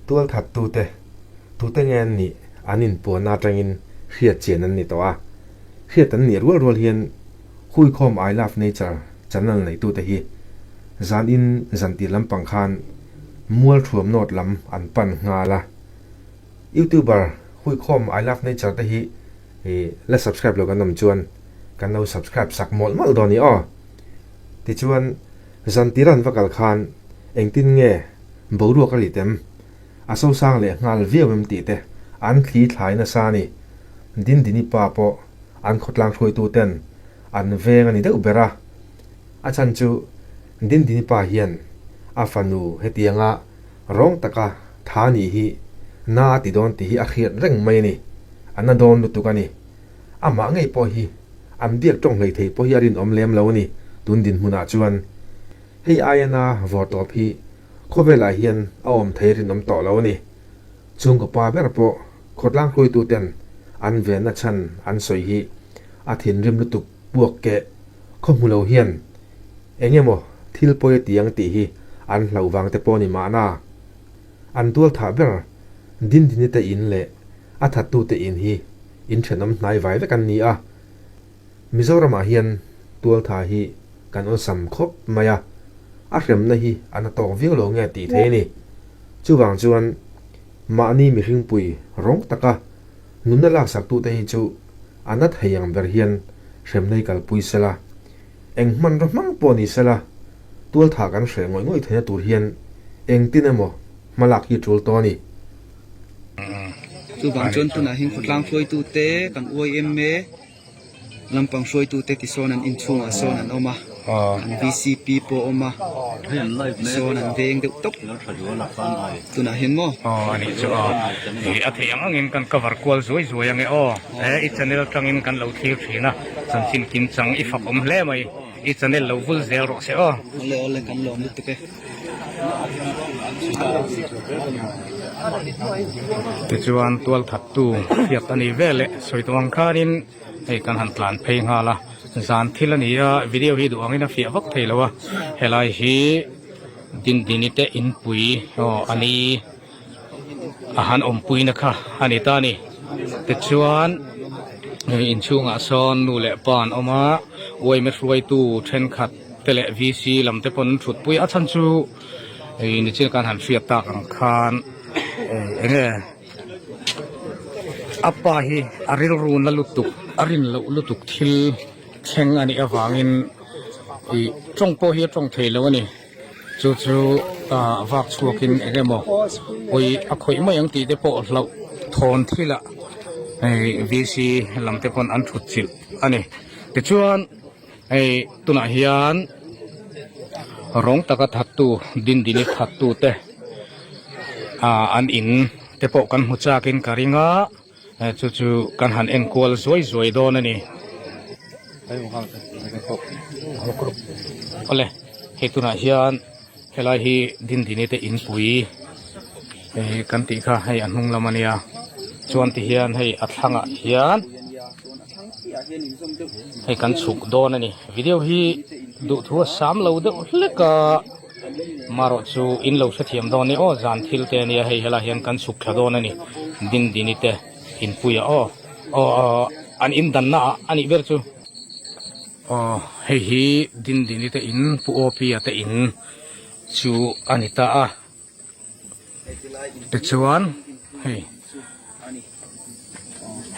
Tualthattute tute nge an nih an inpuanna atangin hriat chian an ni tawh a. Hriat an nih rual rual hian Huikhawm I Love Nature channel neitute hi zanin zantir lampang khan Mualthuam North lam an pan nghal a. Youtuber Huikhawm I Love Nature te hi la subscribe lo kan awm chuan kan lo subscribe sak mawlh mawlh dawn i aw. Tichuan zantir an va kal khan engtin nge boruak a rit em, a sosang leh nghal viau em tih te an thli thlai nasa a ni. Dindini pa pawh an khawtlang hruaitu ten an veng a ni deuh ber a. A chhan chu Dindini pa hian a fanu hetianga rawng taka tha nih hi na a ti dawn tih hi a hriat reng mai a ni. A na dawn lutuk a ni. Amah ngei pawh hi an biak tawng hlei thei pawh hi a rinawm lem lo a ni tun dinhmunah chuan. Hei aia na vawr tawp hi khawvelah hian a awm thei rinawm tawh lo a ni. Chhungkaw pa ber pawh khawtlang hruaituten an venna chhan an sawi hi a thinrim lutuk puak keh khaw hmu lo hian eng emaw thil pawi a ti ang tih hi an hlauh vang te pawh a ni mahna. An tual thah ber Dindini te in leh a thattute in hi inthenawm hnai vai vek an ni a. Mizoramah hian tualtha hi kan awlsam khawp mai a, a hremna hi a na tawk viau lo nge tih thei a ni. Chuvang chuan mahni mihringpui rawng taka nunna laksaktute hi chu a na thei ang ber hian hremna hi kalpui sela, eng hmanraw hmang pawh ni sela tualtha kan hreh ngawih ngawih theihna tur hian engtin emaw hmalak hi tul tawh a ni. Chuvang chuan tunah hian khawtlang hruaitute kan YMA lampang hruaitute tisawn an inchhungah sawn an awm a, an VCP pawh a awm a, tisawn an veng deuh tawp tunah hian maw. Aw a nih chu aw, ih a theih ang angin kan cover kual zuai zuai ange aw, he i channel atangin kan lo thlir thin a, chanchin kim chang i fak awm hle mai, i channel lo vul zel rawh se aw. Awle awle kan lawm lutuk e. Tichuan tualthattu hriat a ni vel e sawi tawh ang khanin hei kan han tlan phei nghal a zan thil a ni a video hi duh angin a fiah vak thei lo a helai hi Dindini te inpui aw a ni a han awmpuina kha a ni ta a ni tichuan inchhungah sawn nu leh pa an awm a uaime hruaitu thenkhat te leh VC lam te pawn an thut pui a chhan chu ih nichin kan han hriat tak ang khan eng nge a pa hi a rilru na lutuk a rin loh lutuk thil thleng a nih avangin ih tawng pawh hi a tawng thei lo a ni. Chu chu ah vak chhuakin eng emaw pawi a khawih mai ang tih te pawh hlauh thawn thilah hei VC lam te pawn an thut chilh a ni. Tichuan hei tunah hian rawng taka thattu Dindini thattu te ah an in te pawh kan hmu chakin ka ring a. Chu chu kan han enkual zuai zuai dawn a ni. Awle, hei tunah hian helai hi Dindini te inpui hei kan tih kha hei a hnung lam a nia. Chuan ti hian hei a thlangah hian hei kan chhuk dawn a ni. Video hi duhthu a sam lo deuh hlek a. Marawh chu in lo hrethiam dawn ni aw zan thil te ania hei helai hian kan chhuk thla dawn a ni Dindini te inpuia aw aw aw an in danna ah a nih ber chu aw hei hi Dindini te in Pu Awpia te in chu a ni ta a tichuan hei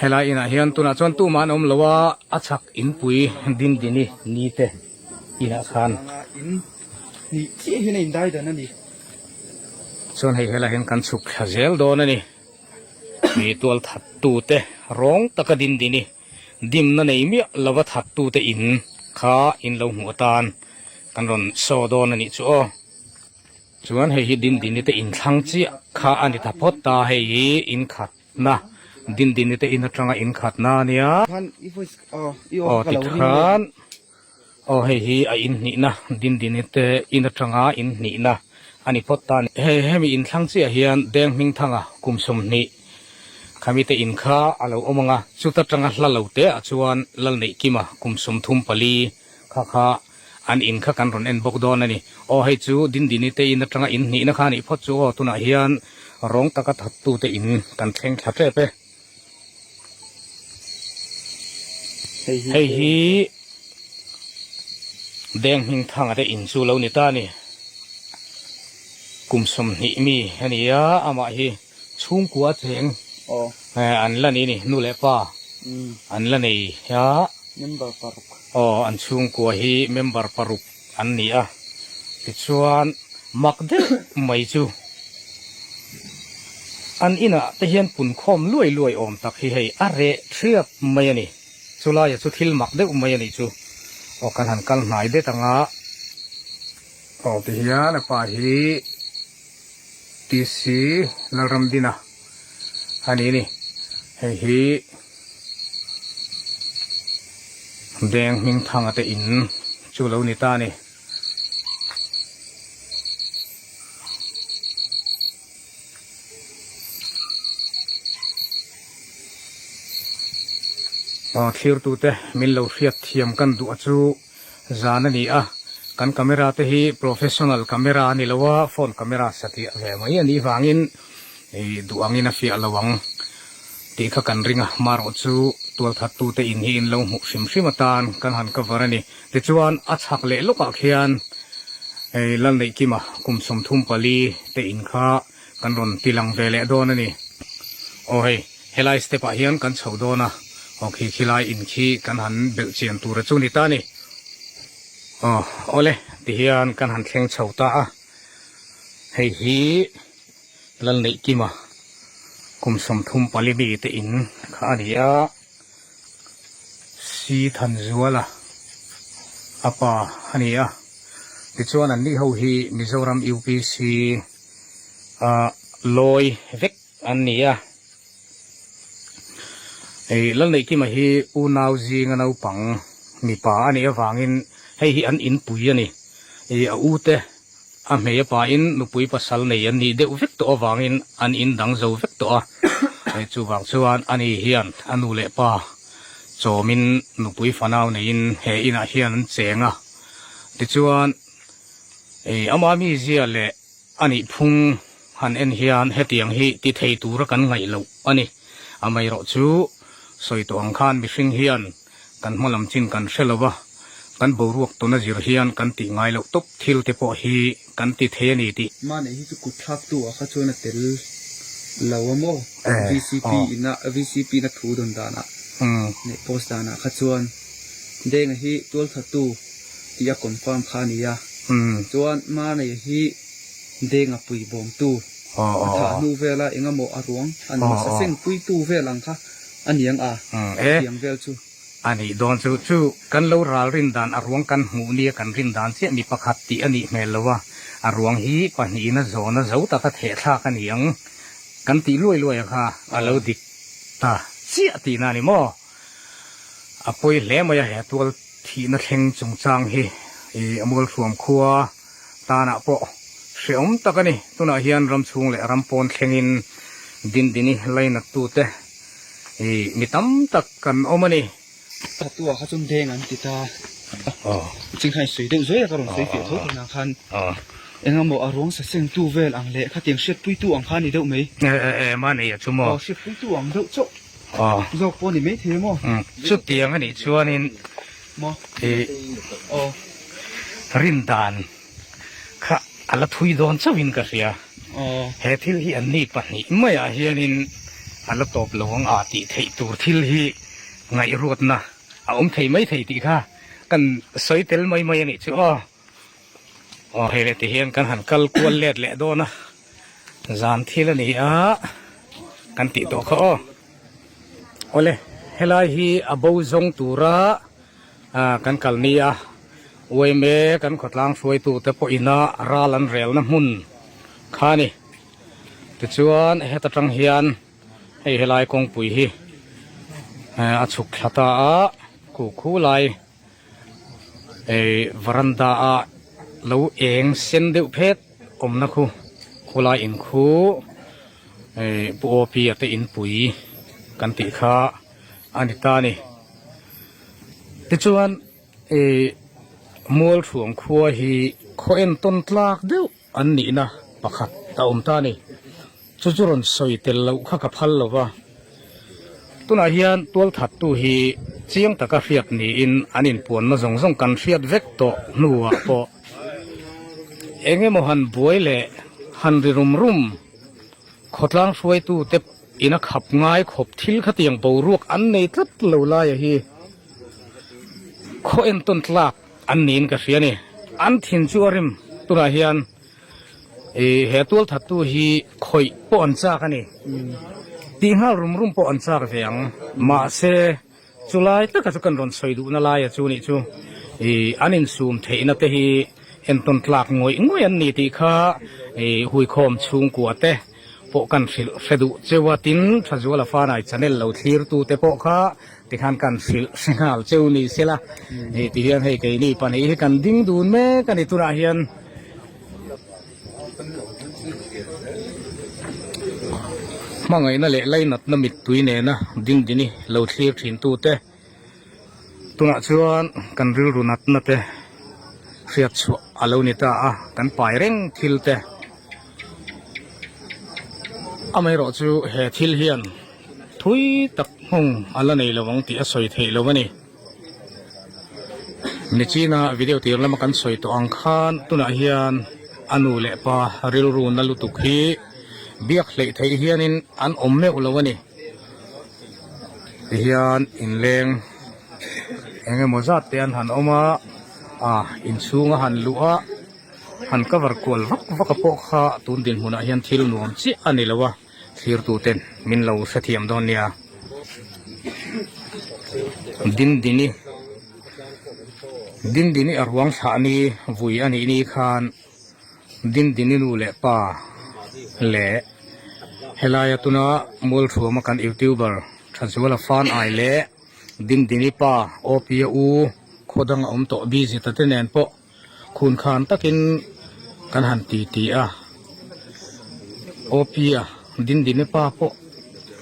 helai inah hian tunah chuan tumah an awm lo a a chhak inpui Dindini ni te. Inah khan nih chiah hian a indai dan a ni. Chuan hei helai hian kan chhuk thla zel dawn a ni. Mi tual that tute rawng taka din din i dimna nei miah lova that tute in kha in lo hmuh atan kan rawn saw dawn a nih chu aw. Chuan hei hi din dini te inthlang chiah kha a ni ta phawt ta hei hi in khat Na Dindini te in atanga in khat na ania. Aw tikhan aw hei hi a in hnihna Dindini te in atanga in hnihna a ni phawt ta a ni. Hei hemi in thlang chiah hian Deng Hmingthanga kum 20 khami te in kha a lo awm ang a, chuta tanga hla lo te ah chuan Lalneihkima kum 34 kha kha an in kha kan rawn en bawk dawn a ni. Aw hei chu Dindini te in atanga in hnihna kha a nih phawt chu aw tunah hian. Rawng taka thattute in kan thleng thla tep e. Hei hi Deng hming thanga te in chu lo ni ta a ni. Kum 20 mi a ni a, amah hi chhungkua cheng an la ni a ni, nu leh pa an la nei a. Member paruk. Aw, an chhungkua hi member paruk an ni a, tichuan mak deuh mai chu an inah te hian punkhawm luai luai awm tak hi hei a reh thiap mai a ni. Chulaia chu thil mak deuh mai a nih chu. Aw kan han kal hnai det anga. Aw tihian a pa hi TC Lalramdina a ni ni. Hei hi Deng Hmingthanga te in chu lo ni ta a ni. Aw thlirtute min lo hriat thiam kan duh a chu zan a ni a, kan camera te hi professional camera a ni lo a, phone camera satliah ve mai a nih vangin ih duh angin a fiah lo ang tih kha kan ring a, marawh chu tualthattute in hi in lo hmuh hrim hrim atan kan han cover a ni. Tichuan a chhak leh lawkah khian hei Lalneihkima kum 34 te in kha kan rawn ti lang ve leh dawn a ni. Aw hei, helai step ah hian kan chho dawn a, aw khi khilai in khi kan han belh chian tur a chu ni ta a ni. Aw, awle, tihian kan han thleng chho ta a, hei hi Lalneihkima kum 34 mi te in kha a ni a. Si Thanzuala a pa a ni a, tichuan an nih ho hi Mizoram UPC a lawi vek an ni a. Hei Lalneihkima hi unau zinga naupang mipa a nih avangin hei hi an inpui a ni. A ute A hmei a pain nupui pasal nei an nih deuh vek tawh avangin an in dang zo vek tawh a, chuvang chuan ani hian a nu leh pa chawmin nupui fanau neiin he inah hian an cheng a. Tichuan, ama mizia leh a nihphung han en hian hetiang hi ti thei tura kan ngaih loh a ni. Amaherawhchu sawi tawh ang khan mihring hian Kan hma lam chin kan hre lo va, kan boruak tawna zir hian kan tih ngai loh tawp thil te pawh hi kan ti thei a ni tih. Mahni hi chu kut thlak tu ah kha chuan a tel lo a maw? VCP in a VCP in a thu dawn dan ah leh post dan ah kha chuan Denga hi tualtha tu tih a confirm kha a ni a, chuan Mahni hi Denga pui bawm tu a thah hnu vel a engemaw a ruang an hmasa seng pui tu vel ang kha A niang a, tiang vel chu. A nih dawn chu, chu kan lo ral rin dan a ruang kan hmuh nia kan rin dan chiah mi pakhat tih a nih hmel lo a, a ruang hi pahnihin a zawn a zo taka theh thlak a ni ang kan tih luai luai a kha a lo dik ta chiah tihna a ni maw? A pawi hle mai a he tual thihna thleng chungchang hi i a Mualhruam khua tanah pawh hrehawm tak a ni. Tunah hian ram chhung leh ram pawn thlengin Dindini lainattute hi mi tam tak kan awm a ni. Tatua kha chuan deng an ti ta a, ching khan sawi deuh zuai a ka rawn sawi fiah tho thin ang khan engemaw a ruang sa sengtu vel ang leh khatiang hriatpuitu ang kha a ni deuh mai. E e e mahni a chu maw? Aw hriatpuitu ang deuh chauh zawk pawh a ni maithei a maw? Chutiang a nih chuanin Rin dan kha a la thui dawn chauhin ka hria. He thil hi an ni pahnih maiah hianin a la tawp lo ang a tih theih tur thil hi ngaihruatna a awm thei mai thei tih kha kan sawi tel mai mai a nih chu aw. Aw hei leh tihian kan han kal kual let leh dawn a, zan thil a ni a kan tih tawh kha aw. Awle helai hi a bo zawng tura kan kal ni a, uaime kan khawtlang hruaitu te pawh ina ral an relna hmun kha a ni. Tichuan heta tang hian hei helai kawngpui hi a chhuk thla ta a, khu khu lai Hei varanda a lo eng sen deuh phet awmna khu khulai in khu hei pu OP a te inpui kan tih kha a ni ta a ni tichuan ih Mualthuam khua hi khaw entawn tlak deuh an nihna pakhat a awm ta a ni. Chu chu rawn sawi tel loh kha ka phal lo va. Tunah hian tualthattu hi chiang taka hriat niin an inpuanna zawng zawng kan hriat vek tawh hnuah pawh eng emaw han buai leh han ri rum rum khawtlang hruaitute ina khap ngai khawp thil khatiang boruak an nei tlat lo laia hi khaw entawn tlak an niin ka hria a ni. An thin chu a rim tunah hian. Ih he tualthattu hi khawih pawh an chak a ni. Tih nghal rum rum pawh an chak ve ang. Mahse, chulai taka chu kan rawn sawi duhna laia chu nih chu ih an insum theihna te hi entawn tlak ngawih ngawih an ni tih kha ih huikhawm chhungkua te pawh kan hrilh hre duh cheu a. Tin, Thazuala Fanai channel lo thlirtu te pawh kha tikhan kan hrilh hre nghal cheu ni sela. Ih tihian hei keini pahnih hi kan ding dun mek a ni tunah hian. Hmangaihna leh lainatna mittui nena dingdini lo thlir thin tute tunah chuan kan rilru natna te hriat chhuah a lo ni ta a, kan pai reng thil te amaherawh chu he thil hian thui tak nghawng a la nei lo ang tih a sawi theih lo a ni. Nichina video tir lama kan sawi tawh ang khan tunah hian a nu leh pa rilru na lutuk hi biak hleih theih hianin an awm meuh lo a ni. Tihian inleng eng emaw zat te an han awm a, ah inchhung a han luh a, han cover kual vak vak a pawh kha tun dinhmunah hian thil nuam chiah a ni lo a. Thlirtuten min lo hrethiam dawn nia. Dindini Dindini a ruang thlah ni vui a nih ni khan Dindini nu leh pa leh helaia tuna Mualthuama kan youtuber Thazuala fan ai leh Dindini pa Awpia u khaw dang a awm tawh busy ta te nen pawh Khun khan takin kan han ti ti a, Awpia Dindine pa pawh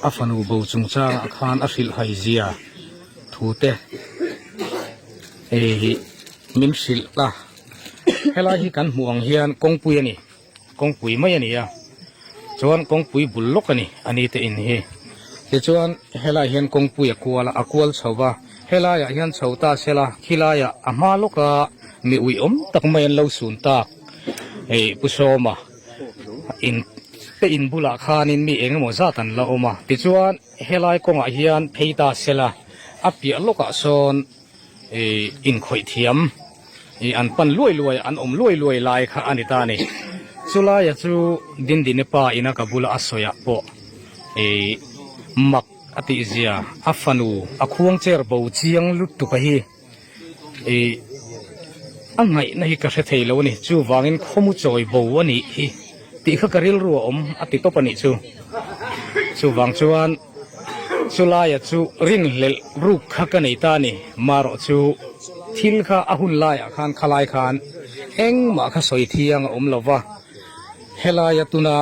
a fanu bo chungchangah khan a hrilh hai zia thu te hei hi min hrilh a, helai hi kan hmuh ang hian kawngpui a ni. Kawngpui mai a ni a, chuan kawngpui bul lawk a ni a ni te in hi. Tichuan helaiah hian kawngpui a kual a, a kual chho va, helaiah hian chho ta sela khilaiah a hma lawka mi uiawm tak mai an lo sun tak hei Pu Sawma in te in bulah khanin mi eng emaw zat an la awm a. Tichuan helai kawngah hian phei ta sela a piah lawkah sawn ih inkhawih thiam ih an pan luai luai an awm luai luai lai kha a ni ta a ni. Chulaia chu Dindine pa ina ka bula a sawiah pawh ih mak a tih zia a fanu a khuang chair bo chiang lutuk a hi ih a ngaihna hi ka hre thei lo a ni. Chuvangin khawmu chawi bo a nih hi tih kha ka rilru a awm a ti tawp a nih chu. Chuvang chuan. Chulaia chu rinhlelh ruk kha ka nei ta a ni. Marawh chu thil kha a hun laiah khan khalai khan engmah kha sawi thiang a awm lo va. Helaia tuna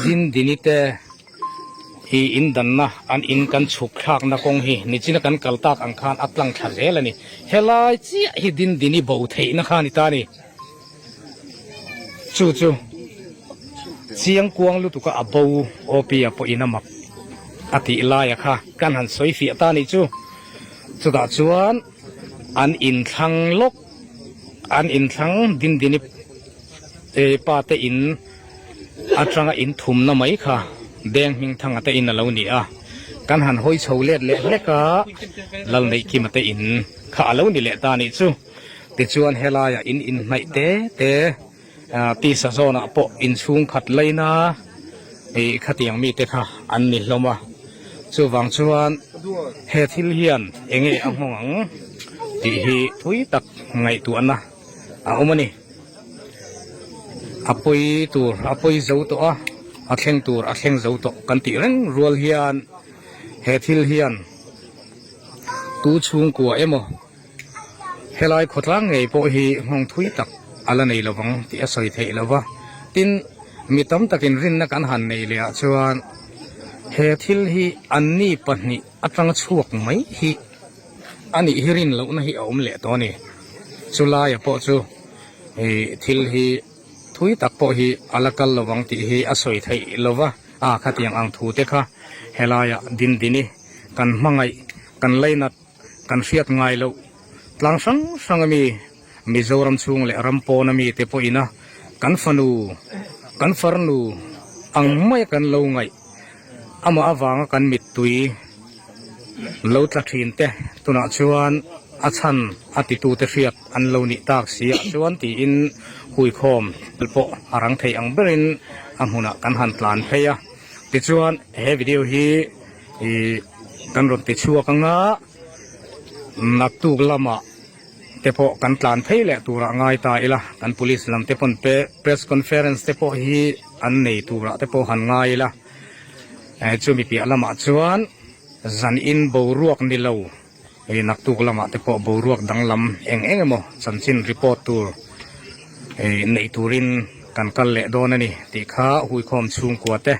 Dindini te hi indanna an in kan chhuk thlakna kawng hi nichina kan kal tak ang khan a tlang thla zel a ni. Helai chiah hi Dindini bo theihna kha a ni ta a ni. Chu chu chiang kuang lutuk a a bo Awpia pawhin a mak a tih laia kha kan han sawi fiah ta nih chu. Chutah chuan an inthlang lawk an inthlang Dindini pa te in atanga in thumna mai kha Deng Hmingthanga te in a lo ni a. Kan han hawi chho let leh hlek a Lalneihkima te in kha a lo ni leh ta nih chu. Tichuan helaiah in inhnaih te te tisa zawnah pawh inchhung khat laina ih khatiang mite kha an ni hlawm a. Chuvang chuan he thil hian eng nge a nghawng ang tih hi thui tak ngaihtuahna a awm a ni. A pawi tur a pawi zo tawh a, a thleng tur a thleng zo tawh kan tih reng rual hian he thil hian tu chhungkua emaw Helai khawtlang ngei pawh hi nghawng thui tak a la nei lovang tih a sawi theih lova. Tin, mi tam takin rinna kan han neih leh ah chuan he thil hi anni pahnih atanga chhuak mai hi a nih hi rin lohna hi a awm leh tawh a ni. Chulaia pawh chu ih thil hi thui tak pawh hi a la kal lovang tih hi a sawi theih lova. A khatiang ang thu te kha helaiah Dindini kan hmangaih, kan lainat, kan hriat ngai loh tlang hrang hrang ami Mizoram chhung leh ram pawn ami te pawhin a kan fanu, kan farnu ang maia kan lo ngaih amah avanga kan mittui lo tla thin te tunah chuan a chhan a titute hriat an lo nih tak si ah chuan tiin huikhawm pawh a rang thei ang berin a hmunah kan han tlan phei a. Tichuan he video hi ih kan rawn ti chhuak anga naktuk lamah te pawh kan tlan phei leh turah ngai ta ila kan police lam te pawn pe press conference te pawh hi an nei turah te pawh han ngai ila eh chumi piah lamah chuan zan in boruak ni lo hei naktuk lamah te pawh boruak danglam eng eng emaw chanchin report tur eh neih turin kan kal leh dawn a ni tih kha huikhawm chhungkua te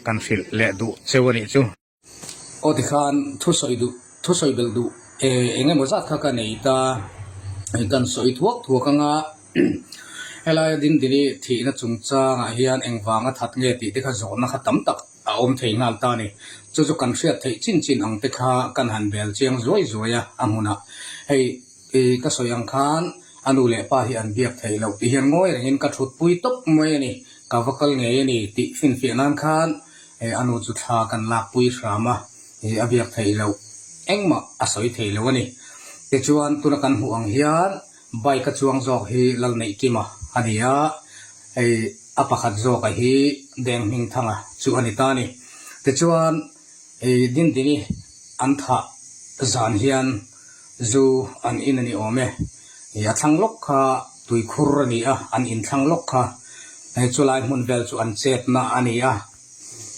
kan hrilh leh duh cheu a nih chu. Aw tikhan thusawi duh thusawi belh duh eng emaw zat kha ka nei ta kan sawi thuak thuak anga helaia Dindini thihna chungchangah hian engvanga that nge tih te kha zawhna kha tam tak a awm thei nghal ta a ni. Chu chu kan hriat theih chin chin ang te kha kan han bel chiang zuai zuai a a hmunah hei ka sawi ang khan a nu leh pa hi an biak theih loh tih hian ngawi rengin ka thutpui tawp mai a ni ka va kal ngei a ni tih finfiah nan khan Hei a nu chu thla kan lakpui hram a, hei a biak theih loh engmah a sawi thei lo a ni. Tichuan tuna kan hmuh ang hian bike a chuang zawk hi Lalneihkima a ni a, hei a pakhat zawka hi Denghmingthanga chu a ni ta a ni. Tichuan hei Dindini an thah zan hian zu an in a ni awm e. Hei a thlang lawk kha tuikhur a ni a, an inthlang lawk kha. Hei chulai hmun vel chu an chetna a ni a.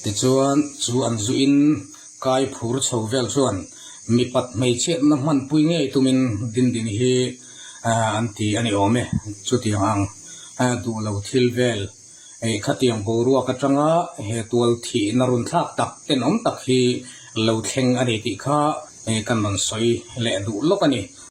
Tichuan chu an zuin kai phur chho vel chuan mipat hmeichhiatna hmanpui ngei tumin Dindin hi an ti a ni awm e. Chutiang ang duh lo thil vel khatiang boruak atanga he tual thihna run thlak tak tenawm tak hi lo thleng a ni tih kha kan rawn sawi leh duh lawk a ni.